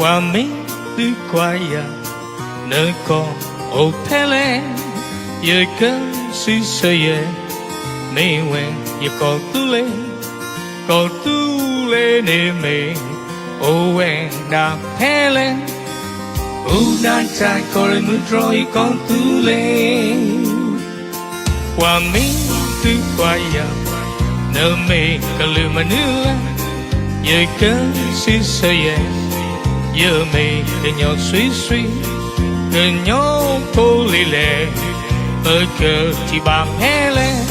ပှၤမ့ၢ်သံကွၢ်ယၤ, နကီၢ်အိၣ်ဖဲလဲၣ်, ယကစံးဆၢယဲ, မ့ၢ်ဝဲယကီၢ်သူလ့ၤ, ကီၢ်သူလ့ၤန့ၣ်မ့ၢ် အိၣ်ဝဲဒၣ်ဖဲလဲၣ်, အိၣ်ဒၣ်တၢ်ကီၢ်ရ့ၣ်မုၢ်တြီၢ် ယကီၢ်သူလ့ၤ ပှၤမ့ၢ်သံကွၢ်ယၤ, နမ့ၢ်ကလုာ်မနုၤလဲၣ်, ယကစံးဆၢယဲ, ယမ့ၢ်ကညီဆွံဆွံ, ကညီဖိလံၤလဲၣ်, ပကထံၣ်ဘၣ်ဖဲလဲၣ်,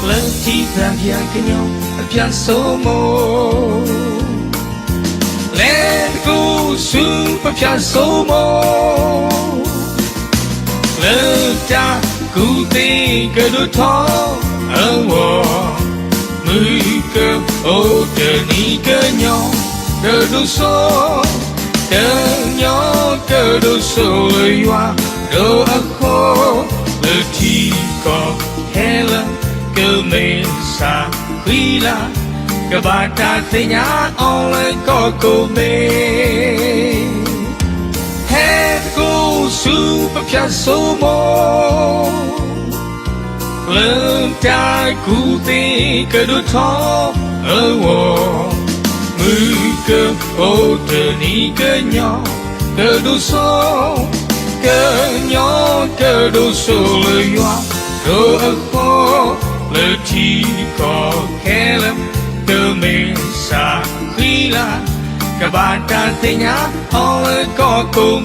လၢထံသးပယၤကညီအဖၠၣ်စိမိၤ လဲၤသကိးဆူပဖၠၣ်စိမိၤ လၢတၢ်ကူၣ်သ့ကဒိၣ်ထီၣ်အဂီၢ်, မုၢ်ကအိၣ်တနံၤကညီကဒိၣ်စိ, ကညီကဒိၣ်စိလၢယွၤဒိၣ်အဃိ, လၢထံကီၢ်ခဲလၢာ် ကမ့ၢ်စးခွံလါ, ကဘၣ်တၢ်သ့ၣ်ညါအီၤလၢကီၢ်ကိးဘ့ၣ် ဟဲသကိးဆူပဖၠၣ်စိမိၤ လၢတၢ်ကူၣ်သ့ကဒိၣ်ထီၣ်အဂီၢ်, မုၢ်ကအိၣ်တနံၤကညီကဒိၣ်စိ, ကညီကဒိၣ်စိလၢယွၤဒိၣ်အဃိ, လၢထံကီၢ်ခဲလၢာ် ကမ့ၢ်စးခွံလါ, ကဘၣ်တၢ်သ့ၣ်ညါအီၤလၢကီၢ်ကိး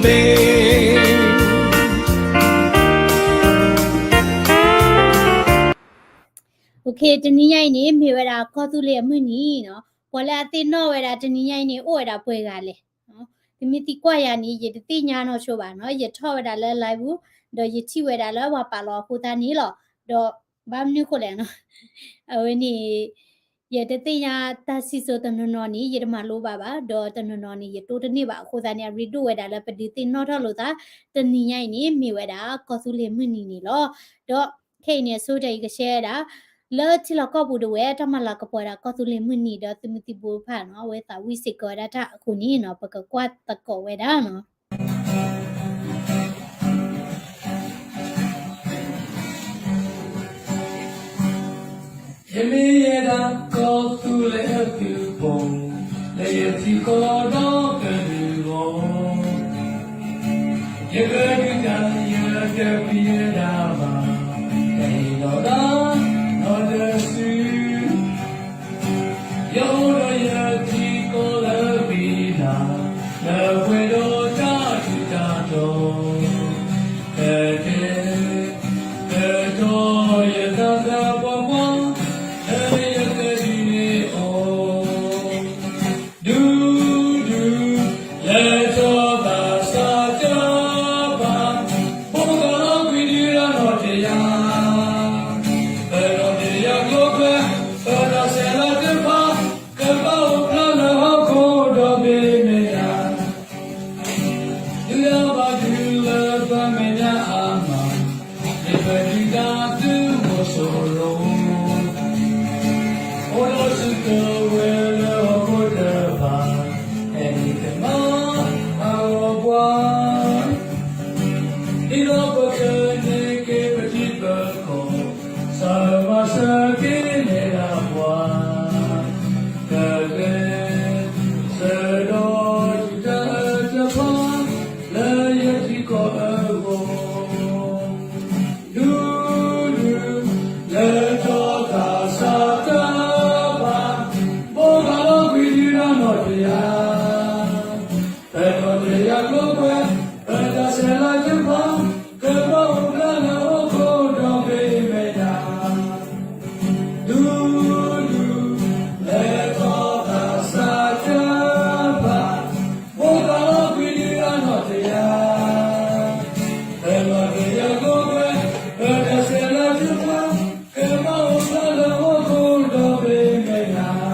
ဘ့ၣ် တနံၤညါအံၤန့ၣ် မ့ၢ်ဝဲဒၣ်ကီၢ်သူလ့ၤအမုၢ်နံၤနီၤ, ပှၤလၢအသ့ၣ်နီၣ်ဝဲဒၣ်တနံၤညါအံၤန့ၣ် အိၣ်ဝဲဒၣ်ပှဲၤဂၤလဲၣ်. သုမ့ၢ်သံကွၢ်ယၤန့ၣ် ယတသ့ၣ်ညါနီၢ်ဆိဘၣ်နီၤ, ယထီၣ်ဝဲဒၣ်လၢ live ပူၤ, ဒီးယထံၣ်ဝဲဒၣ်လၢပှၤပာ်လီၤအဃိသတးန့ၣ်လီၤ. ဒီးဘၣ်မနုၤဃိလဲၣ်နီၤ, အဝဲန့ၣ် ယတသ့ၣ်ညါတၢ်စံၣ်စိၤတနီၤနီၤန့ၣ် ယတမၤလိဘၣ်ဘၣ်, ဒီးတနီၤနီၤန့ၣ် ယတိၢ်တန့ၢ်ဘၣ်အဃိသတးန့ၣ် အရ့ဒိၣ်ဝဲဒၣ်လၢပဒုးသ့ၣ်နီၣ်ထီၣ်လိာ်သး, တနံၤညါအံၤန့ၣ် မ့ၢ်ဝဲဒၣ်ကီၢ်သူလ့ၤမုၢ်နံၤန့ၣ်လီၤ. ဒီးခဲအံၤန့ၣ် အဆိကတၢၢ်အံၤကshareဒၣ် လၢထံလီၢ်ကီၢ်ပူၤဒၣ်ဝဲ တၢ်မၤလၤကပီၤဝဲဒၣ်ကီၢ်သူလ့ၤမုၢ်နံၤ ဒီးသုးမုၢ်သံၣ်ဘိတဖၣ်နီၤ အဝဲသးဝံၣ်စ့ၢ်ကီးဝဲဒၣ်တၢ်အဃိန့ၣ်နီၤ ပကကွၢ်သကိးဝဲဒၣ်နီၤ. ယမ့ၢ်ယဲဒၣ်ကီၢ်သူလ့ၤအသုးဖိ, လၢယထံကီၢ်ဒီးကလုာ်အဂီၢ်, ယကဒုးတၢ် ယတပျံၤဝဲဒၣ်ဘၣ်, တဟ့ၣ်လီၤတၢ်နီတစု ယအိၣ်ဒီးယထံကီၢ်လၢအဂံၢ်အဘါ, လၢအပှဲၤဒီးတၢ်ထူးတၢ်တီၤ, ကတဲာ်ကတီၤယသးသးပှၢ်ပှၢ်, လၢယကဒုးန့ၢ်အီၤ ဒူဒူ, လဲၤထီၣ်ဘၣ်ဆၣ်တဖၣ်, ဘိးကလီကွံာ်ဒုးတၢ်နီၣ်တယၢ်, ပနီၣ်တယၢ်ကျိၤကျဲ, ပတၢ်ဆဲးလၢတဖၣ်, ကဘၣ်အိၣ်ဖျါလၢဟီၣ်ခိၣ်ဒီဘ့ၣ်မဲာ်ညါ, ဒုးတၢ်ဘၣ်ဒုးလၢပမဲာ်ညါအါမး, ယပဒုးတၢ်သုးမီၤစိရိၤ အိၣ်ဒီးစုကဝဲၤလၢဟီၣ်ခိၣ်တဖၣ်, အဲၣ်ဒိးကမၤဟးဂီၤပှၤ, ဒ်သိးပကန့ၢ်က့ၤပထံပကီၢ်, စၢ်မၤစၢၤက့ၤနဲဒၣ်ပှၤ, ကကျဲးစၢးဒီးဒုးတၢ်အၢတဖၣ်, လၢယထံကီၢ်အဂီၢ် ဒူဒူ, လဲၤထီၣ်ဘၣ်ဆၣ်တဖၣ်, ဘိးကလီကွံာ်ဒုးတၢ်နီၣ်တယၢ်, ပနီၣ်တယၢ်ကျိၤကျဲ, ပတၢ်ဆဲးလၢတဖၣ်, ကဘၣ်အိၣ်ဖျါလၢဟီၣ်ခိၣ်ဒီဘ့ၣ်မဲာ်ညါ, ဒူဒူ, လဲၤထီၣ်ဘၣ်ဆၣ်တဖၣ်, ဘိးကလီကွံာ်ဒုးတၢ်နီၣ်တယၢ်, ပနီၣ်တယၢ်ကျိၤကျဲ, ပတၢ်ဆဲးလၢတဖၣ်, ကဘၣ်အိၣ်ဖျါလၢဟီၣ်ခိၣ်ဒီဘ့ၣ်မဲာ်ညါ,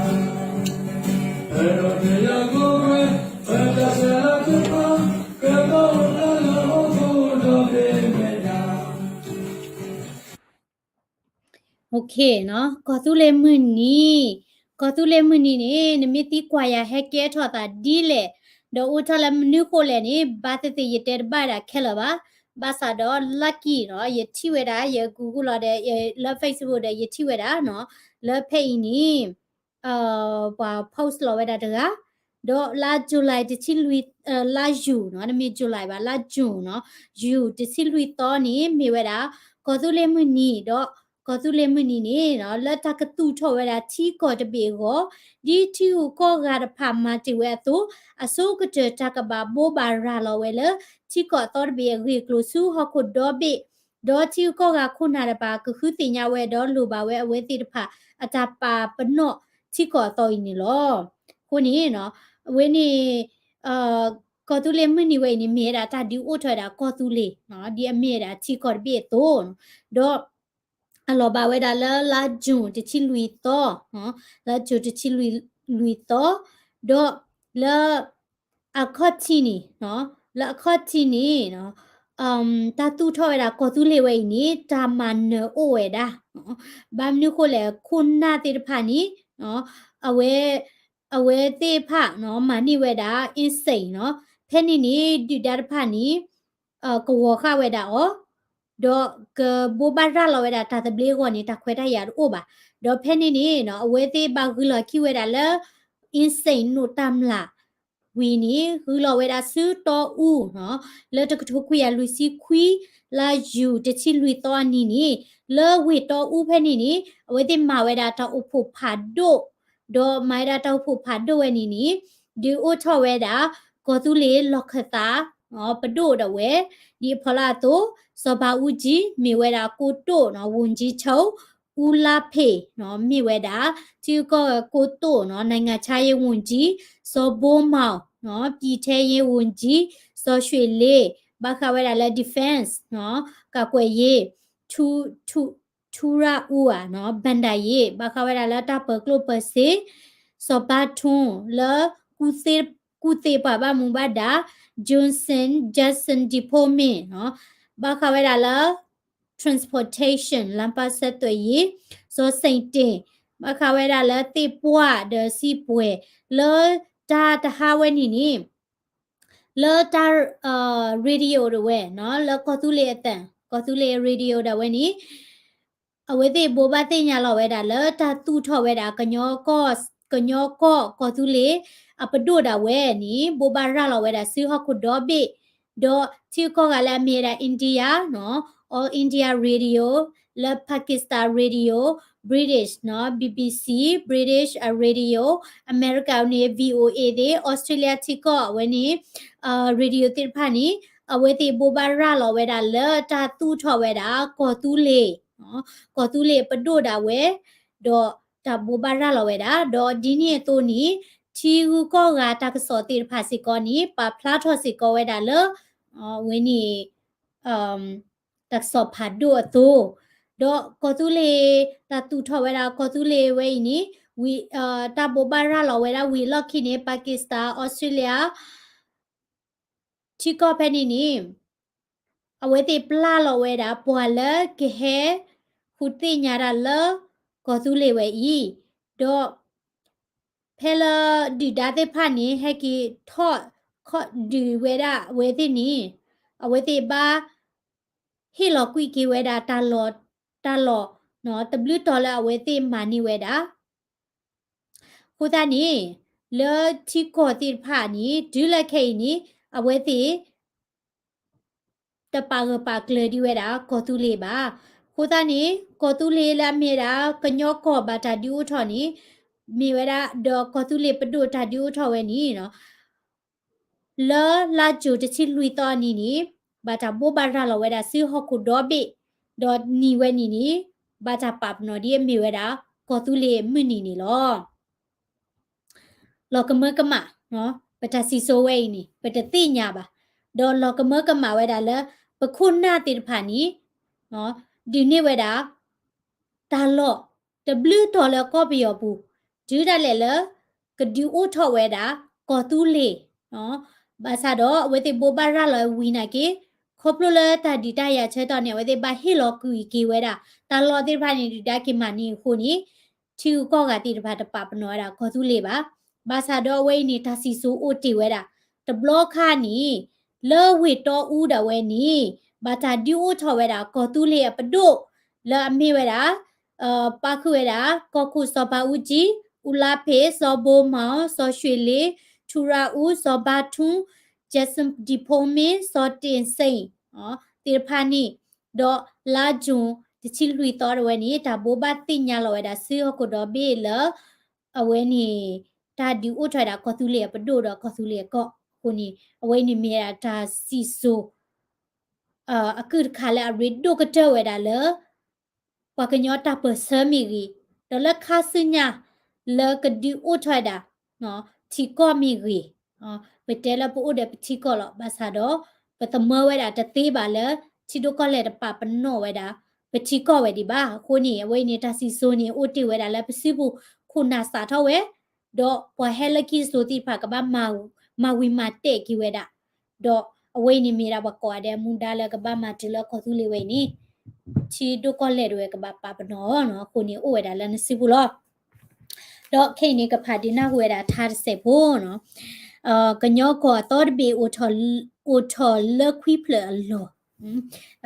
ပနီၣ်တယၢ်ကျိၤကျဲ, ပတၢ်ဆဲးလၢတဖၣ်, ကဘၣ်အိၣ်ဖျါလၢဟီၣ်ခိၣ်ဒီဘ့ၣ်မဲာ်ညါ, ကီၢ်သူလ့ၤမုၢ်နံၤ, ကီၢ်သူလ့ၤမုၢ်နံၤန့ၣ် နမ့ၢ်သံကွၢ်ယၤဟဲကဲထီၣ်သးဒ်လဲၣ်, ဒီးအိၣ်ထီၣ်လၢမနုၤဃိလဲၣ်န့ၣ် ဘၣ်သ့ၣ်သ့ၣ်ယတဲတဘၣ်ဒၣ်ခဲလၢာ်ဘၣ်. ဘၣ်ဆၣ်ဒီး lucky နီၤ ယထံၣ်ဝဲဒၣ် ယ Google လီၤဒီး လၢ Facebook ဒီး ယထံၣ်ဝဲဒၣ်နီၤ လၢဖဲအံၤန့ၣ် ပှၤ post လီၤဝဲဒၣ်တဂၤ, ဒီးလါ July တဆံလွံၢ်, လါယူၤနီၤ တမ့ၢ် July ဘၣ် လါယူၤနီၤ ယူၤတဆံလွံၢ်သီန့ၣ် မ့ၢ်ဝဲဒၣ် ကီၢ်သူလ့ၤမုၢ်နံၤ, ဒီးကီၢ်သူလ့ၤမုၢ်နံၤန့ၣ်နီၤ လၢတၢ်ကသူၣ်ထီၣ်ဝဲဒၣ်ထံကီၢ်တဘ့ၣ်အဂီၢ်, ဒ်ထံဂုၤကီၢ်ဂၤတဖၣ်မၤတ့ၢ်ဝဲအသိး, အဆိကတၢၢ်တၢ်ကဘၣ်ဘိးဘၣ်ရၤလီၤဝဲလၢ ထံကီၢ်အသီတဘ့ၣ်အဂ့ၢ်အကျိၤဆူဟီၣ်ခိၣ်ဒီဘ့ၣ်, ဒီးထံဂုၤကီၢ်ဂၤခိၣ်နၢ်တဖၣ် ကဃုသ့ၣ်ညါဝဲဒီးလိၣ်ဘၣ်ဝဲအဝဲသ့ၣ်တဖၣ် အတၢ်ပာ်ပနီၣ်ထံကီၢ်အသီအံၤန့ၣ်လီၤ. အဃိန့ၣ်နီၤ အဝဲန့ၣ် ကီၢ်သူလ့ၤမုၢ်နံၤဝဲအံၤန့ၣ် မ့ၢ်ဝဲဒၣ်တၢ်ဒုးအိၣ်ထီၣ်ဝဲဒၣ်ကီၢ်သူလ့ၤနီၤ ဒ်အမ့ၢ်ဝဲဒၣ်ထံကီၢ်တဘ့ၣ်အသိးနီၤ, ဒီး အလီၤဘၣ်ဝဲဒၣ်လၢလါ June တဆံလွံၢ်သီ, လါ June တဆံလွံၢ်သီ, ဒီးလၢ အခီၣ်ထံးန့ၣ်, လၢအခီၣ်ထံးန့ၣ် တၢ်သူၣ်ထီၣ်ဝဲဒၣ်ကီၢ်သူလ့ၤဝဲအံၤန့ၣ် တၢ်မၤနၢၤအိၣ်ဝဲဒၣ်, ဘၣ်မနုၤဃိလဲၣ် ခိၣ်နၢ်သ့ၣ်တဖၣ်န့ၣ် အဝဲ အဝဲသ့ၣ်တဖၣ်နီၤ မၤန့ၢ်ဝဲဒၣ် insane နီၤ, ဖဲန့ၣ်န့ၣ် ဒုၣ်ဒါတဖၣ်န့ၣ် ကဝီၤဃာ်ဝဲဒၣ်အီၤ, ဒီးကဘိးဘၣ်ရၤလီၤဝဲဒၣ်တၢ်သဘျ့အဂီၢ်န့ၣ် တၢ်ခွဲးတၢ်ယာ်တအိၣ်ဘၣ်. ဒီးဖဲန့ၣ်န့ၣ်နီၤ အဝဲသ့ၣ်ဘၣ်ဂုာ်လီၤခံဝဲဒၣ်လၢ insane နိၣ်တၢ်မျၢ်ဝံၤန့ၣ် ဂုာ်လီၤဝဲဒၣ်ဆူတီအူနီၤ, လၢတကထိခွံကယၤလွံၢ်ဆံခွံ လါယူၤ တဆံလွံၢ်သီအနံၤန့ၣ် လၢဝ့ၢ်တီအူဖဲန့ၣ်န့ၣ် အဝဲသ့ၣ်မၤဝဲဒၣ်တၢ်အိၣ်ဖှိၣ်ဖးဒိၣ်, ဒီးမၤဝဲဒၣ်တၢ်အိၣ်ဖှိၣ်ဖးဒိၣ်ဝဲန့ၣ်န့ၣ် ဒုးအိၣ်ထီၣ်ဝဲဒၣ် ကီၢ်သူလ့ၤလီၢ်ခၢၣ်သး ပဒိၣ်ဒၣ်ဝဲ, ဒ်အဖီလာ်အသိး စီၤဘးအူကၠံ မ့ၢ်ဝဲဒၣ်ကိတိာ်နီၤ ဝန်ကြီးချုပ်, ဦးလှဖေးနီၤ မ့ၢ်ဝဲဒၣ် ထံဂုၤကီၢ်ဂၤကိတိာ်နီၤ နိုင်ငံခြားရေးဝန်ကြီး, စီၤဘိမီၤနီၤ ပြည်ထဲရေးဝန်ကြီး, စီၤရွှေလင်း ဘၣ်ဃးဝဲဒၣ်လၢ defense နီၤ ကာကွယ်ရေး, ထူ, ထူ, ထူရအူဧါနီၤ ဘဏ္ဍာရေး ဘၣ်ဃးဝဲဒၣ်လၢတၢ်ပၢၤကျိၣ်ပၢၤစ့, စီၤဘးထွန်း လၢ ကူၣ်သ့ပှၤဘၣ်မူဘၣ်ဒါ, Johnson, Johnson Department နီၤ ဘၣ်ဃးဝဲဒၣ်လၢ transportation လမ်းပန်းဆက်သွယ်ရေး, စီၤစိန်တင် ဘၣ်ဃးဝဲဒၣ်လၢသ့ၣ်ပှၢ်ဒီးစံးပှဲၤ လၢတၢ်တဟါဝဲန့ၣ်န့ၣ် လၢတၢ် radio ဒၣ်ဝဲနီၤ လၢကီၢ်သူလ့ၤအသံ, ကီၢ်သူလ့ၤ radio ဒၣ်ဝဲန့ၣ် အဝဲသ့ၣ်ဘိးဘၣ်သ့ၣ်ညါလီၤဝဲဒၣ်လၢတၢ်သူၣ်ထီၣ်ဝဲဒၣ် ကညီကီၢ်, ကညီကီၢ်ကီၢ်သူလ့ၤ အပဒိၣ်ဒၣ်ဝဲန့ၣ် ဘိးဘၣ်ရၤလီၤဝဲဒၣ်ဆူဟီၣ်ခိၣ်ဒီဘ့ၣ်, ဒီးထံဂုၤကီၢ်ဂၤလၢအမ့ၢ်ဝဲဒၣ် India နီၤ All India Radio, လၢ Pakistan Radio, British နီၤ BBC, British Radio, အမဲရကၤန့ၣ် VOA သ့ၣ်, Australia ထံကီၢ်အဝဲန့ၣ် radio သ့ၣ်တဖၣ်န့ၣ် အဝဲသ့ၣ်ဘိးဘၣ်ရၤလီၤဝဲဒၣ်လၢတၢ်သူၣ်ထီၣ်ဝဲဒၣ် ကီၢ်သူလ့ၤ ကီၢ်သူလ့ၤပဒိၣ်ဒၣ်ဝဲ, ဒီးတၢ်ဘိးဘၣ်ရၤလီၤဝဲဒၣ်, ဒီးဒ်န့ၣ်အသိးန့ၣ် ထံဂုၤကီၢ်ဂၤတၢ်ကစီၣ်သ့ၣ်တဖၣ်စ့ၢ်ကီးန့ၣ် ပာ်ဖျါထီၣ်စ့ၢ်ကီးဝဲဒၣ်လၢ အဝဲန့ၣ် တၢ်ကစီၣ်ဖးဒိၣ်အသိး, ဒီးကီၢ်သူလ့ၤ တၢ်သူၣ်ထီၣ်ဝဲဒၣ်ကီၢ်သူလ့ၤဝဲအံၤန့ၣ် ဝံၤ တၢ်ဘိးဘၣ်ရၤလီၤဝဲဒၣ်ဝံၤအလီၢ်ခံန့ၣ် Pakistan, Australia ထံကီၢ်ဖဲန့ၣ်န့ၣ် အဝဲသ့ၣ်ပျၢ်လီၤဝဲဒၣ် ပှၤလၢကဟဲဃုသ့ၣ်ညါတၢ်လၢကီၢ်သူလ့ၤဝဲအံၤ, ဒီးဖဲလၢဒုၣ်ဒါသ့ၣ်တဖၣ်န့ၣ် ဟဲက့ၤထီၣ်ခီၣ်ဒုးဝဲဒၣ်အဝဲသ့ၣ်န့ၣ် အဝဲသ့ၣ်ဘၣ်ဟ့ၣ်လီၤကွံာ်က့ၤဝဲဒၣ်တၢ်လီၢ်, တၢ်လီၢ် တဘျုးတီၤလၢအဝဲသ့ၣ်မၤန့ၢ်ဝဲဒၣ် အဃိသတးန့ၣ် လၢထံကီၢ်သ့ၣ်တဖၣ်န့ၣ် တုၤလၢခဲအံၤန့ၣ် အဝဲသ့ၣ် တပာ်ဂၢၢ်ပာ်ကျၢၤဒံးဝဲဒၣ် ကီၢ်သူလ့ၤဘၣ်. အဃိသတးန့ၣ် ကီၢ်သူလ့ၤလၢအမ့ၢ်ဝဲဒၣ် ကညီကီၢ်ဘၣ်တၢ်ဒုးအိၣ်ထီၣ်န့ၣ် မ့ၢ်ဝဲဒၣ် ဒီးကီၢ်သူလ့ၤပဒိၣ်တၢ်ဒုးအိၣ်ထီၣ်ဝဲန့ၣ် လၢလါယူၤတဆံလွံၢ်သီအနံၤန့ၣ် ဘၣ်တၢ်ဘိးဘၣ်ရၤလီၤဝဲဒၣ်ဆူဟီၣ်ခိၣ်ဒီဘ့ၣ်, ဒီးနံၤဝဲန့ၣ်န့ၣ် ဘၣ်တၢ်ပာ်ပနီၣ်ဒ်အမ့ၢ်ဝဲဒၣ် ကီၢ်သူလ့ၤမုၢ်နံၤန့ၣ်လီၤ. လီၤကမၢကမၣ်, ပတၢ်စံၣ်စိၤဝဲအံၤန့ၣ် ပတသ့ၣ်ညါဘၣ်, ဒီးလီၤကမၢကမၣ်ဝဲဒၣ်လၢ ပခိၣ်နၢ်သ့ၣ်တဖၣ်န့ၣ် ဒုးန့ၢ်ဝဲဒၣ် တၢ်လီၢ်တဘျုးတီၤလၢကီၢ်ပယီၤပူၤ, တုၤဒၣ်လဲာ်လၢ ကဒုးအိၣ်ထီၣ်ဝဲဒၣ် ကီၢ်သူလ့ၤ, ဘၣ်ဆၣ်ဒီးအဝဲသ့ၣ်ဘိးဘၣ်ရၤလီၤဝံၤနာ်က့, ခီဖျိလၢတၢ်ဒုးတၢ်ယၤဆၢကတီၢ်န့ၣ် အဝဲသ့ၣ်ဘၣ်ဟ့ၣ်လီၤကွံာ်က့ၤဝဲဒၣ် တၢ်လီၢ်သ့ၣ်တဖၣ်န့ၣ် ဒုၣ်ဒါက့ၤမၤန့ၢ်အဃိန့ၣ် ထံဂုၤကီၢ်ဂၤသ့ၣ်တဖၣ်တပာ်ပနီၣ်ဝဲဒၣ်ကီၢ်သူလ့ၤဘၣ်. ဘၣ်ဆၣ်ဒီးအဝဲအံၤန့ၣ် တၢ်စံၣ်စိၤအိၣ်တ့ၢ်ဝဲဒၣ် တဘျီခါန့ၣ် လၢဝ့ၢ်တီအူဒၣ်ဝဲန့ၣ် ဘၣ်တၢ်ဒုးအိၣ်ထီၣ်ဝဲဒၣ်ကီၢ်သူလ့ၤအပဒိၣ် လၢအမ့ၢ်ဝဲဒၣ် ပာ်ဃုာ်ဝဲဒၣ် ကီၢ်ခိၣ်စီၤဘးအူကၠံ, အူလါဖ့း, စီၤဘိမီၤ, စီၤၡွ့ၣ်လ့, ထူရၤအူ, စီၤဘါထူ, ကၠဲးစၣ်ဒံၣ်ဖိမ့ၣ်, စီၤတ့ၣ်စ့ၣ် သ့ၣ်တဖၣ်န့ၣ် ဒီးလါယူၤတဆံလွံၢ်သီဒၣ်ဝဲန့ၣ် တၢ်ဘိးဘၣ်သ့ၣ်ညါလီၤဝဲဒၣ်ဆူဟီၣ်ခိၣ်ဒီဘ့ၣ်လၢ အဝဲန့ၣ် တၢ်ဒုးအိၣ်ထီၣ်ဝဲဒၣ်ကီၢ်သူလ့ၤအပဒိၣ်ဒီးကီၢ်သူလ့ၤအကီၢ်အဃိန့ၣ် အဝဲအံၤန့ၣ်မ့ၢ်ဒၣ်တၢ်စံၣ်စိၤ အကုၢ်တခါလၢအရ့ဒိၣ်ကတၢၢ်ဝဲဒၣ်လၢ ပှၤကညီတၢ်ပၢၢ်ဆၢမ့ၢ်ဂ့ၤ, ဒီးလၢခါဆူညါ လၢကဒုးအိၣ်ထီၣ်ဝဲဒၣ် ထံကီၢ်မ့ၢ်ဂ့ၤ, ပတဲလၢပအိၣ်ဒီးပထံကီၢ်လီၤ. ဘၣ်ဆၣ်ဒီး ပသမၢဝဲဒၣ်တသ့ဘၣ်လၢ ထံဒိၣ်ကီၢ်လဲၢ်တဖၣ်ပာ်ပနီၣ်ဝဲဒၣ် ပထံကီၢ်ဝဲဒံးဘၣ်. အဃိန့ၣ် အဝဲအံၤန့ၣ် တၢ်စံၣ်စိၤန့ၣ် အိၣ်တ့ၢ်ဝဲဒၣ်လၢပစုပူၤ ခိၣ်နၢ်စးထီၣ်ဝဲ ဒီးပှၤဟဲလၢခံတစိၤသ့ၣ်တဖၣ်ကဘၣ် မၤဝံၤမၤတဲာ်က့ၤဝဲဒၣ်, ဒီးအဝဲအံၤန့ၣ်မ့ၢ်ဒၣ်ပှၤကိးဂၤဒဲးမူဒါလၢကဘၣ်မၤတုၤလၢကီၢ်သူလ့ၤဝဲအံၤန့ၣ် ထံဒိၣ်ကီၢ်လဲၢ်ဒၣ်ဝဲကဘၣ်ပာ်ပနီၣ်အီၤနီၤ. အဃိန့ၣ် အိၣ်ဝဲဒၣ်လၢနစုပူၤလီၤ. ဒီးခဲအံၤန့ၣ် ကဖးဒုးနၢ်ဟူဝဲဒၣ်ထါတစဲးဖိနီၤ, ကညီကီၢ်အသီတဘ့ၣ် အိၣ်ထီၣ်လၢခွံဖျၢၣ်အလီၢ်,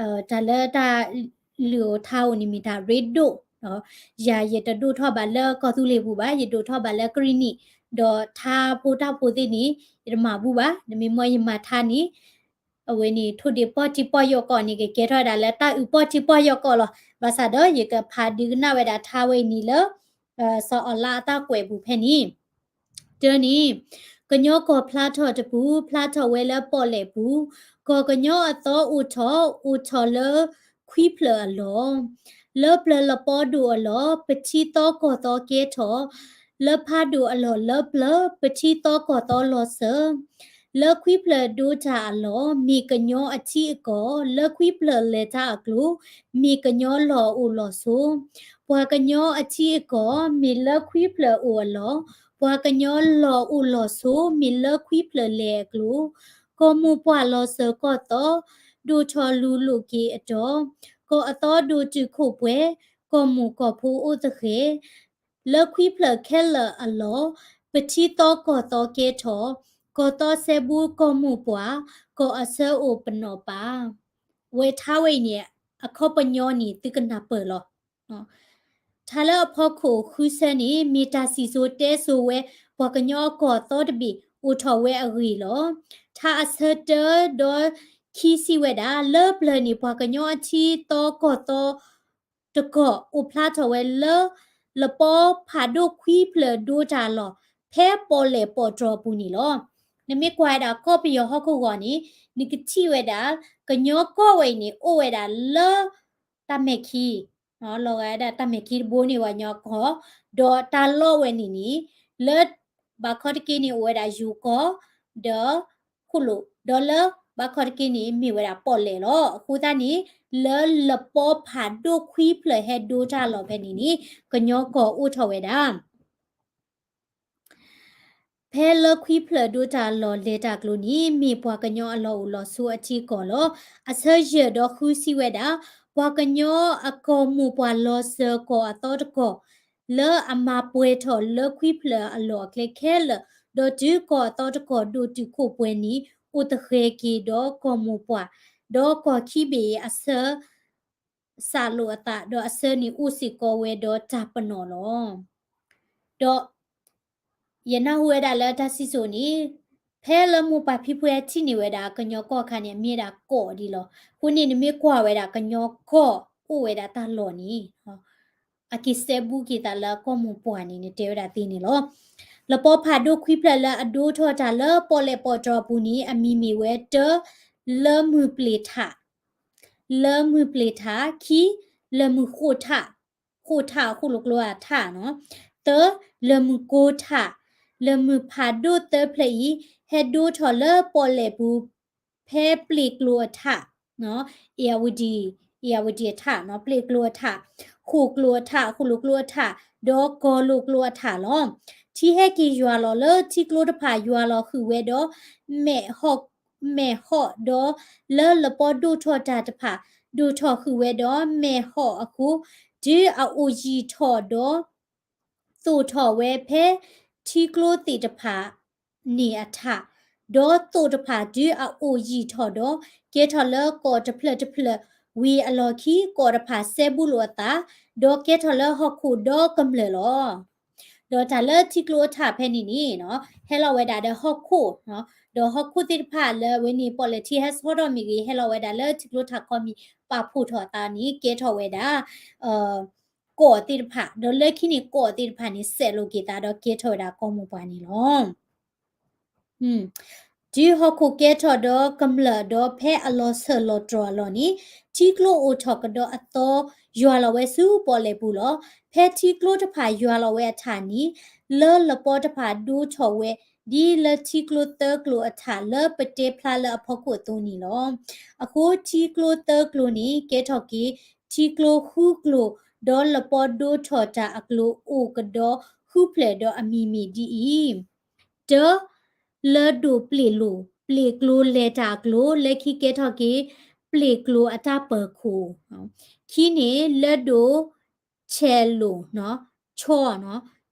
တၢ်လၢတၢ်လုၢ်အိၣ်ထါအိၣ်န့ၣ်မ့ၢ်တၢ်ရ့ဒိၣ်, ယၤယတဒိၣ်ထီၣ်ဘၣ်လၢကီၢ်သူလ့ၤပူၤဘၣ်, ယဒိၣ်ထီၣ်ဘၣ်လၢကရံၣ်နံၣ်, ဒီးထါဖိတၢ်ဖိသ့ၣ်န့ၣ် ယတမၤဘူၣ်ဘၣ်, နမ့ၢ်မၢယမၤထါန့ၣ် အဝဲန့ၣ် ထိၣ်ဒ့ၣ်ပီၢ်ထံပီၢ်ယီၢ်ကီၢ်န့ၣ် ကကဲထီၣ်ဝဲဒၣ်လၢတၢ်အုၣ်ပီၢ်ထံပီၢ်ယီၢ်ကီၢ်လီၤ. ဘၣ်ဆၣ်ဒီး ယကဖးဒုးကနၣ်ဝဲဒၣ်ထါဝဲအံၤန့ၣ်လၢ စီၤအီလါအတၢ်ကွဲးပူၤဖဲန့ၣ်, တၢန့ၣ် ကညီကီၢ်ဖျါထီၣ်တပူၤ ဖျါထီၣ်ဝဲလၢပီၣ်လဲၣ်ပူၤ, ကီၢ်ကညီအသီအိၣ်ထီၣ် အိၣ်ထီၣ်လၢခွံဖျၢၣ်အလီၢ်, လၢပျၢၤလပီဒိၣ်အလီၢ် ပထံသီကီၢ်သီကဲထီၣ်, လၢဖးဒိၣ်အလီၢ်လၢပျၢၤ ပထံသီကီၢ်သီလီၤစၢၤ, လၢခွံဖျၢၣ်ဒိတၢ်အလီၢ် မ့ၢ်ကညီအထံအကီၢ်, လၢခွံဖျၢၣ်လဲၤတၢ်အကျိၤ မ့ၢ်ကညီလီၢ်အိၣ်လီၢ်ဆိး, ပှၤကညီအထံအကီၢ် မ့ၢ်လၢခွံဖျၢၣ်အိၣ်အလီၢ်, ပှၤကညီလီၢ်အိၣ်လီၢ်ဆိး မ့ၢ်လၢခွံဖျၢၣ်လဲၤအကျိၤ, ကီၢ်မိၢ်ပှၢ်လီၤစၢၤကီၢ်သီ ဒိၣ်ထီၣ်လူၤလိာ်က့ၤအတီၤ, ကီၢ်အသီဒိၣ်တုာ်ခိၣ်ပှဲၤ, ကီၢ်မုၢ်ကီၢ်ဖိအိၣ်သဃဲၤ, လၢခွံဖျၢၣ်ခဲလၢာ်အလီၢ် ပထံသီကီၢ်သီကဲထီၣ်, ကီၢ်သီစဲဘူးကီၢ်မိၢ်ပှၢ်, ကီၢ်အဆၢအိၣ်ပနီၣ်ပၢ်. ဝဲထါဝဲအံၤန့ၣ် အခီပညီန့ၣ် သုကနၢ်ပၢၢ်လီၤ. ထါလၢအဖီခိၣ်ဃုဆၢန့ၣ် မ့ၢ်တၢ်စံၣ်စိၤတဲစိၤဝဲ ပှၤကညီအကီၢ်အသီတဘ့ၣ် အိၣ်ထီၣ်ဝဲအဂ့ၢ်လီၤ. ထါအဆၢတၢဒီးခံစံးဝဲဒၣ် လၢပျၢၤန့ၣ် ပှၤကညီအထံသီကီၢ်သီတကီၢ် အိၣ်ဖျါထီၣ်ဝဲလၢ လပီဖးဒိၣ်ခွံဖျၢၣ်ဒိတၢ်လီၢ် ဖဲပီၣ်လဲၣ်ပီၣ်တြီၤအပူၤန့ၣ်လီၤ. နမ့ၢ်ကွၢ်ဝဲဒၣ်ကီၢ်ပယီၤဟီၣ်ခိၣ်ဂီၤန့ၣ် နကထံၣ်ဝဲဒၣ် ကညီကီၢ်ဝဲအံၤန့ၣ် အိၣ်ဝဲဒၣ်လၢ တၢ်မဲာ်ခံ လီၤဂာ်ဝဲဒၣ်တၢ်မဲာ်ခံတဘိန့ၣ် ပှၤကညီကီၢ်, ဒီးတၢ်လီၢ်ဝဲန့ၣ်န့ၣ် လၢဘၣ်ခီတက့ၢ်န့ၣ် အိၣ်ဝဲဒၣ်ယိၤကီၢ် ဒီးဃိၣ်လိာ်, ဒီးလၢဘၣ်ခီတက့ၢ်န့ၣ် မ့ၢ်ဝဲဒၣ်ပီၣ်လဲၣ်လီၤ. အဃိသတးန့ၣ် လၢလပီဖးဒိၣ်ခွံဖျၢၣ်ဟဲဒိတၢ်လီၢ်ဖဲန့ၣ်န့ၣ် ကညီကီၢ်အိၣ်ထီၣ်ဝဲဒၣ် ဖဲလၢခွံဖျၢၣ်ဒိတၢ်လီၢ်လဲၤတၢ်ကျိၤန့ၣ် မ့ၢ်ပှၤကညီအလီၢ်အိၣ်လီၢ်ဆိးအထံအကီၢ်လီၤ. အဆၢယဲၢ်ဒီးဃုစံးဝဲဒၣ် ပှၤကညီအကီၢ်မိၢ်ပှၢ်လီၤစၢၤကီၢ်အသီတကီၢ် လၢအမၤပှဲၤထီၣ်လၢခွံဖျၢၣ်အလီၢ်အကျဲခဲလၢာ်, ဒီးတုၤကီၢ်အသီတကီၢ်ဒိၣ်တုာ်ခိၣ်ပှဲၤန့ၣ် အိၣ်သဃဲၤက့ၤဒီးကီၢ်မိၢ်ပှၢ်, ဒီးကီၢ်ခံဘ့ၣ်အဆၢ စးလိာ်အသး ဒီးအဆၢန့ၣ်အိၣ်စ့ၢ်ကီးဝဲဒီးတၢ်ပနီၣ်လီၤ. ဒီး ယနၢ်ဟူဝဲဒၣ်လၢတၢ်စံၣ်စိၤန့ၣ် ဖဲလၢမိၢ်ပၢ်ဖံဖုဟဲထံၣ်န့ၢ်ဝဲဒၣ်ကညီကီၢ်အခါန့ၣ် အမ့ၢ်ဒၣ်ကီၢ်ဒ်လီၤ. အဃိန့ၣ် နမ့ၢ်ကွၢ်ဝဲဒၣ်ကညီကီၢ်အိၣ်ဝဲဒၣ်တၢ်လီၢ်န့ၣ် အက့ၤစဲဘူးက့ၤသးလၢကီၢ်မိၢ်ပှၢ်န့ၣ် နတဲဝဲဒၣ်သ့န့ၣ်လီၤ. လပီဖးဒိၣ်ခွံဖျၢၣ်လၢအဒိထီၣ်တၢ်လၢပီၣ်လဲၣ်ပီၣ်တြီၤအပူၤန့ၣ် အမံၤမ့ၢ်ဝဲတၢ လၢမုၢ်ပျ့ၤထး လၢမုၢ်ပျ့ၤထး, ခံ လၢမုၢ်ဃိၣ်ထး, ဃိၣ်ထး ဃိၣ်လိာ်ကျိအထးနီၤ, သၢ လၢမုၢ်ကိထး, လၢမုၢ်ဖးဒိၣ်သၢဖျၢၣ်အံၤ ဟဲဒိထီၣ်လၢပီၣ်လဲၣ်ပူၤ ဖဲပျ့ၤကျိၤအထး, အ့ၣ်ယၣ်ဝတံၣ်, အ့ၣ်ယၣ်ဝတံၣ်အထးနီၤ, ပျ့ၤကျိၤအထး, ဃိၣ်ကျိၤအထး, ဃိၣ်လိာ်ကျိအထး, ဒီးကီၢ်လိာ်ကျိအထးလီၤ. ထံဟဲက့ၤယွၤလီၤလၢထံကျိတဖၣ်ယွၤလီၤဃုာ်ဝဲဒီး မဲာ်ဟီၣ် မဲာ်ဟီၣ်ဒီး လၢလပီဒိၣ်ထီၣ်တၢ်တဖၣ် ဒိၣ်ထီၣ်ဃုာ်ဝဲဒီးမဲာ်ဟီၣ်အဃိ တုၤအအိၣ်ယံာ်ထီၣ်ဒီး သိၣ်ထီၣ်ဝဲဖဲထံကျိသ့ၣ်တဖၣ်န့ၣ်အထး, ဒီးသိးတဖၣ်တုၤအအိၣ်ယံာ်ထီၣ်ဒီး ကဲထီၣ်လၢကီးတဖျၢၣ်တဖျၢၣ်ဝံၤအလီၢ်ခံ ကီးတဖၣ်စဲဘူးလိာ်အသး, ဒီးကဲထီၣ်လၢဟီၣ်ခိၣ်ဒီကမျၢၢ်လီၤ. ဒီးတၢ်လၢထံကျိအထးဖဲန့ၣ်န့ၣ်နီၤ ဟဲလီၤဝဲဒၣ်ဒီးဟီၣ်ခိၣ်, ဒီးဟီၣ်ခိၣ်သ့ၣ်တဖၣ်လၢအဝဲန့ၣ် ပီၣ်လဲၣ်ထံဟဲဆီထီၣ်မ့ၢ်ဂ့ၤ ဟဲလီၤဝဲဒၣ်လၢထံကျိထးခီမ့ၢ်ပာ်ဖှိၣ်ထီၣ်အသးန့ၣ် ကဲထီၣ်ဝဲဒၣ် ကီးသ့ၣ်တဖၣ်, ဒီးလၢခံန့ၣ်ကီးသ့ၣ်တဖၣ်န့ၣ် စဲးလိာ်က့ၤသးဒီးကဲထီၣ်ဝဲဒၣ်ကီၢ်မိၢ်ပှၢ်န့ၣ်လီၤ. တုၤဟီၣ်ခိၣ်ကဲထီၣ်ဒီကမျၢၢ်ဒီးဖဲအလီၤဆၢၣ်လီၤတြီၤအလီၢ်န့ၣ်, ထံကျိအိၣ်ထီၣ်ကဒီးအသီ ယွၤလီၤဝဲဆူပီၣ်လဲၣ်ပူၤလီၤ. ဖဲထံကျိတဖၣ်ယွၤလီၤဝဲအထးန့ၣ်, လၢလပီတဖၣ်ဒိထီၣ်ဝဲ ဒ်လၢထံကျိသၢကျိၤအထးလၢပတဲဖျါလၢအဖီခိၣ်အသိးန့ၣ်လီၤ. အဃိထံကျိသၢကျိၤန့ၣ် ကဲထီၣ်က့ၤထံကျိဃုကျိၤ, ဒီးလပီဒိထီၣ်တၢ်အကျိၤအိၣ်ကဒီးဃုဖျၢၣ်ဒီးအမံၤမ့ၢ်ဒ်အံၤ, တၢ, လၢဒိၣ်ပျ့ၢ်လိာ်, ပျ့ၢ်ကျိၤလဲၤတၢ်အကျိၤ လၢခံကဲထီၣ်က့ၤ ပျ့ၢ်ကျိၤအတၢ်ပၢၤခိၣ်, ခံန့ၣ် လၢဒိၣ် ဆဲးလိာ်, ဆီ, ဆ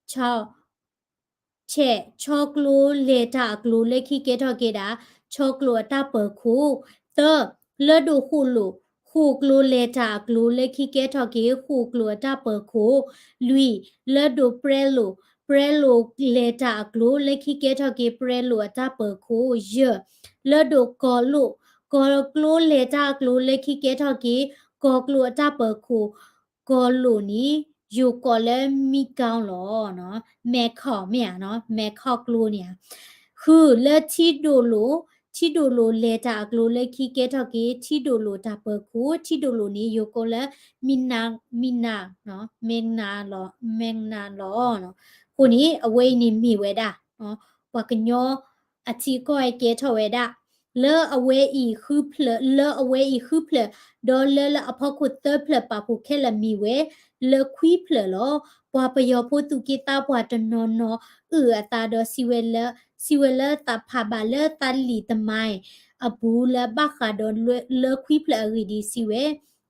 ီ, ဆီကျိၤလဲၤတၢ်အကျိၤ လၢခံကဲထီၣ်က့ၤဒၣ် ဆီကျိၤအတၢ်ပၢၤခိၣ်, သၢ, လၢဒိၣ်ဃိၣ်လိာ်, ဃိၣ်ကျိၤလဲၤတၢ်အကျိၤ လၢခံကဲထီၣ်က့ၤ ဃိၣ်ကျိၤအတၢ်ပၢၤခိၣ်, လွံၢ်, လၢဒိၣ်ပြဲလိာ်, ပြဲလိာ်လဲၤတၢ်အကျိၤ လၢခံကဲထီၣ်က့ၤ ပြဲလိာ်အတၢ်ပၢၤခိၣ်, ယဲၢ်, လၢဒိၣ်ကီၤလိာ်, ကီၤကျိၤလဲၤတၢ်အကျိၤ လၢခံကဲထီၣ်က့ၤ ကီၤကျိၤအတၢ်ပၢၤခိၣ်, ကီၤလိာ်န့ၣ် ယိၤကီးလၢမံကီလီၤ, မဲၢ်ခီၣ်မ့ၢ်ဧါ, မဲၢ်ခီၣ်ကျိၤန့ၣ်ဧါ. ဃု, လၢထံဒိၣ်လိာ်, ထံဒိၣ်လိာ်လဲၤတၢ်အကျိၤ လၢခံကဲထီၣ်က့ၤ ထံဒိၣ်လိာ်တၢ်ပၢၤခိၣ်, ထံဒိၣ်လိာ်န့ၣ် ယိၤကီးလၢ မံနၤ, မံနၤ, မံနၤလီၤ, မံနၤလီၤ. အဃိန့ၣ် အဝဲအံၤန့ၣ်မ့ၢ်ဝဲဒၣ် ပှၤကညီအထံအကီၢ်ဟဲကဲထီၣ်ဝဲဒၣ် လၢအဝဲအံၤဃုဖျၢၣ်, လၢအဝဲအံၤဃုဖျၢၣ်, ဒီးလၢလၢအဖီခိၣ်သၢဖျၢၣ်ပာ်ဖှိၣ်ခဲလၢာ်မ့ၢ်ဝဲ လၢခွံဖျၢၣ်လီၤ. ပှၤပယီၤဖိသူၣ်က့သးပှၢ်တနီၤနီၤ အုၣ်အသးဒီးစံးဝဲလၢ, စံးဝဲလၢသးဖးဘၣ်လၢသးလံာ်တမါအံၤ အပူၤလၢဘၣ်ဃးဒီးလၢခွံဖျၢၣ်အဂ့ၢ်ဒ်စံးဝဲ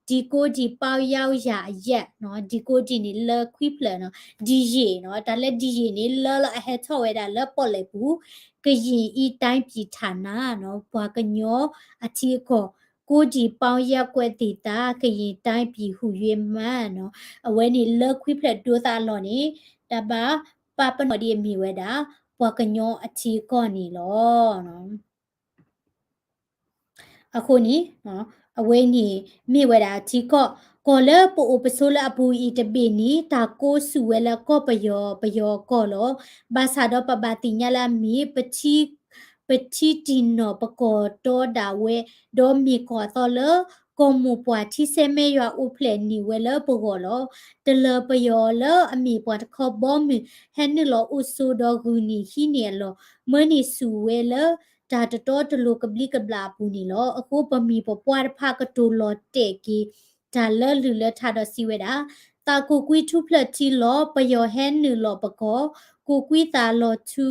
ဒံကိဒံပီယါယၤအယဲၢ်, ဒံကိဒံန့ၣ်လၢခွံဖျၢၣ်နီၤ, ဒံယ့ၣ်နီၤ, တၢ်လၢဒံယ့ၣ်န့ၣ် လၢလၢအဟဲထီၣ်ဝဲဒၣ်လၢပီၣ်လဲၣ်ပူၤ, ကရင်တိုင်းပြည်ဌာနနီၤ, ပှၤကညီအထံအကီၢ်, ကိုးတီပေါင်းရပ်ကွက်ဒေသ ကရင်တိုင်းပြည်ဟူ၍မးနီၤ, အဝဲန့ၣ်လၢခွံဖျၢၣ်ဒိသးအလီၢ်န့ၣ် တၢ်ဘၣ်ပာ်ပနီၣ်ဒ်အမ့ၢ်ဝဲဒၣ် ပှၤကညီအထံအကီၢ်န့ၣ်လီၤ. အဃိန့ၣ် အဝဲန့ၣ်မ့ၢ်ဝဲဒၣ်ထံကီၢ်, ကီၢ်လၢပအိၣ်ပဆိးလၢအပူၤအံၤတဘ့ၣ်န့ၣ် တၢ်ကိးဆူၣ်ဝဲလၢကီၢ်ပယီၤ, ပယီၤကီၢ်လီၤ. ဘၣ်ဆၣ်ဒီးပဘၣ်သ့ၣ်ညါလၢအမ့ၢ် ပထံတံၢ်နီၢ်ပကီၢ်တီဒၣ်ဝဲ, ဒီးမ့ၢ်ကီၢ်အသီလၢ ကီၢ်မိၢ်ပှၢ်ထံဆဲမဲယွၤအိၣ်ဖျဲၣ်န့ၢ်ဝဲလၢပဂီၢ်လီၤ. တလၢပယီၤလၢအမ့ၢ်ပှၤတခီဘီမုၢ် ဟဲနုာ်လီၤအိၣ်ဆိးဒီးဂုာ်န့ၢ်ဟံးန့ၢ်အလီၢ် မၢန့ၢ်ဆူၣ်ဝဲလၢ တၢ်တတီတလိၤကဘျံးကဘျၣ်အပူၤန့ၣ်လီၤ. အဃိပမိၢ်ပပှၢ်တဖၣ်ကတိၤလီၤတဲာ်က့ၤ တၢ်လၢလုၢ်လၢထါဒီးစံးဝဲဒၣ်, သးကိးကွံထူဖျၢၣ်ထံလီၤ ပယီၤဟဲနုာ်လီၤပကီၢ်, ကိးကွံသးလီၤထူ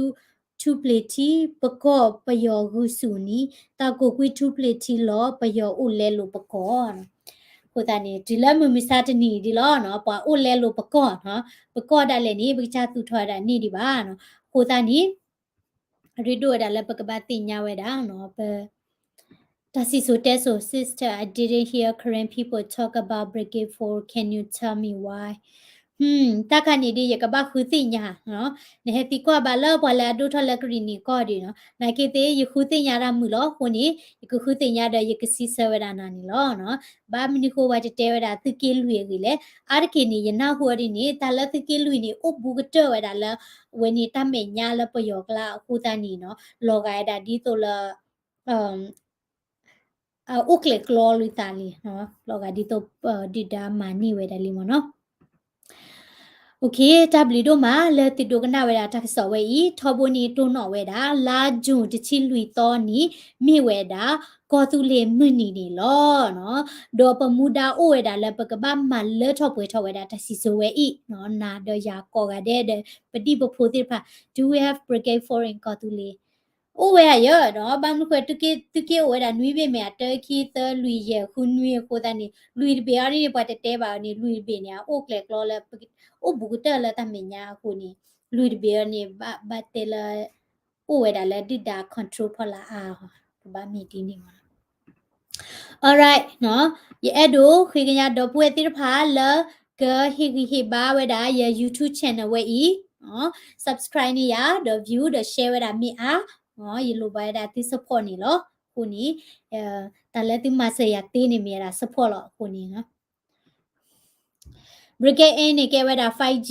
ထူပျ့ၤထံ ပကီၢ်ပယီၤဂုာ်ဆူၣ်န့ၣ်, သးကိးကွံထူပျ့ၤထံလီၤ ပယီၤအိၣ်လဲလိာ်ပကီၢ်. အဃိသတးန့ၣ် တုၤလၢမုၢ်မဆါတနံၤအံၤဒ်လီၤ, ပှၤအိၣ်လဲလိာ်ပကီၢ်, ပကီၢ်ဒၣ်လဲာ်န့ၣ် ပကစၢ်သူၣ်ထီၣ်ဝဲဒၣ်န့ၢ်ဒံးဘၣ်. အဃိသတးန့ၣ် အရ့ဒိၣ်ဝဲဒၣ်လၢပကဘၣ်သ့ၣ်ညါဝဲဒၣ် ပ တၢ်စံၣ်စိၤတဲစိၤ Sister, I didn't hear Karen people talk about breaking four. Can you tell me why? တၢ်ခါန့ၣ်ဒီး ယကဘၣ်ဃုသ့ၣ်ညါ, နဟဲသံကွၢ်ဘၣ်လၢပှၤလၢအဒိၣ်ထီၣ်လၢကရံၣ်နံၣ်ကီၢ်ဒီးနီၤ, နာ်က့သ့ၣ် ယဃုသ့ၣ်ညါတၢ်မုာ်လီၤ. အဃိန့ၣ် ယကဃုသ့ၣ်ညါဒီး ယကစံးဆၢဝဲဒၣ်နၤန့ၣ်လီၤ. ဘၣ်မနုၤဃိပှၤတတဲဝဲဒၣ်သုးက့လွံၢ်အဂ့ၢ်လဲၣ်. အါတက့ၢ်န့ၣ် ယနၢ်ဟူအီၤဒ်န့ၣ် တၢ်လၢသုးက့လွံၢ်န့ၣ် အိၣ်ဘူးကတၢၢ်ဝဲဒၣ်လၢ အဝဲန့ၣ်တၢ်မဲာ်ညါလၢပယီၤကျါအဃိသတးန့ၣ်နီၤ, လီၤဂာ်ဝဲဒၣ်ဒ်သိးလၢ အိၣ်ကျဲၣ်ကျီလိာ်သးလံ, လီၤဂာ်ဒ်သိး ဒုၣ်ဒါမၤန့ၢ်ဝဲဒၣ်လံမ့ၢ်နီၤ. တၢ်ဘျုးဒိၣ်မးလၢသုဒိကနၣ်ဝဲဒၣ်တၢ်ကစီၣ်ဝဲအံၤ, ထီဘိန့ၣ်တိၢ်နီၣ်ဝဲဒၣ် လါယူၤတဆံလွံၢ်သီန့ၣ် မ့ၢ်ဝဲဒၣ် ကီၢ်သူလ့ၤမုၢ်နံၤန့ၣ်လီၤ. ဒီးပမူဒါအိၣ်ဝဲဒၣ်လၢပကဘၣ်မၤလၢထီၣ်ပှဲၤထီၣ်ဝဲဒၣ်တၢ်စံၣ်စိၤဝဲအံၤ, နၤဒီးယၤကိးဂၤဒဲးဒီး ပဒံၣ်ပဖိသ့ၣ်တဖၣ် Do we have Brigade Four in ကီၢ်သူလ့ၤ အိၣ်ဝဲဧါယဲဒီး ဘၣ်မနုၤဃိသုးက့အိၣ်ဝဲဒၣ်နွံဘ့ၣ်မ့ၢ်ဧါ, တၢ ခံ သၢ လွံၢ် ယဲၢ် ဃု နွံအဃိသတးန့ၣ် လွံၢ်တဘ့ၣ်အံၤန့ၣ် ပှၤတတဲဘၣ်အီၤန့ၣ် လွံၢ်တဘ့ၣ်န့ၣ် အအိၣ်ကျဲၣ်ကျီလၢ အိၣ်ဘူးကတၢၢ်လၢတၢ်မဲာ်ညါအဃိန့ၣ် လွံၢ်တဘ့ၣ်အံၤန့ၣ် ဘၣ်တဲလၢ အိၣ်ဝဲဒၣ်လၢဒုၣ်ဒါ control ဖီလာ်အါ, ကဘၣ်မ့ၢ်ဒ်န့ၣ်မး. Alright နီၤ, ယအဲၣ်ဒိးဃ့ကညးဒီပုၢ်ဝဲၢ်သ့ၣ်တဖၣ်လၢ ကဟ့ၣ်ဂံၢ်ဟ့ၣ်ဘါဝဲဒၣ်ယ YouTube channel ဝဲအံၤ, subscribe န့ၢ်ယၤ ဒီး view ဒီး share ဝဲဒၣ်မ့ၢ်အါ, ယလိၣ်ဘၣ်ဝဲဒၣ်သု support န့ၣ်လီၤ. အဃိန့ၣ် တၢ်လၢသုမၤစၢၤယၤသ့န့ၣ်မ့ၢ်ဝဲဒၣ် support လီၤ. အဃိန့ၣ် Brigade A န့ၣ်ကဲဝဲဒၣ် five G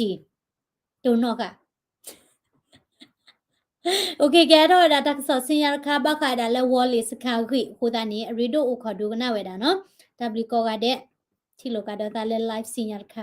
တိၢ်နီၣ်ဃာ်. OK, ကဲထီၣ်ဝဲဒၣ်တၢ်ကစီၣ်ဆူညါတခါ ဘၣ်ဃးဝဲဒၣ်လၢ ဝီၤလ့ၤစခါဂ့ၢ်အဃိသတးန့ၣ် အရ့ဒိၣ်အိၣ်ခိးဒိကနၣ်ဝဲဒၣ်နီၤ. တၢ်ဘျုးကိးဂၤဒဲး, ထံၣ်လိာ်ကဒီးသးလၢ live ဆူညါတခါ.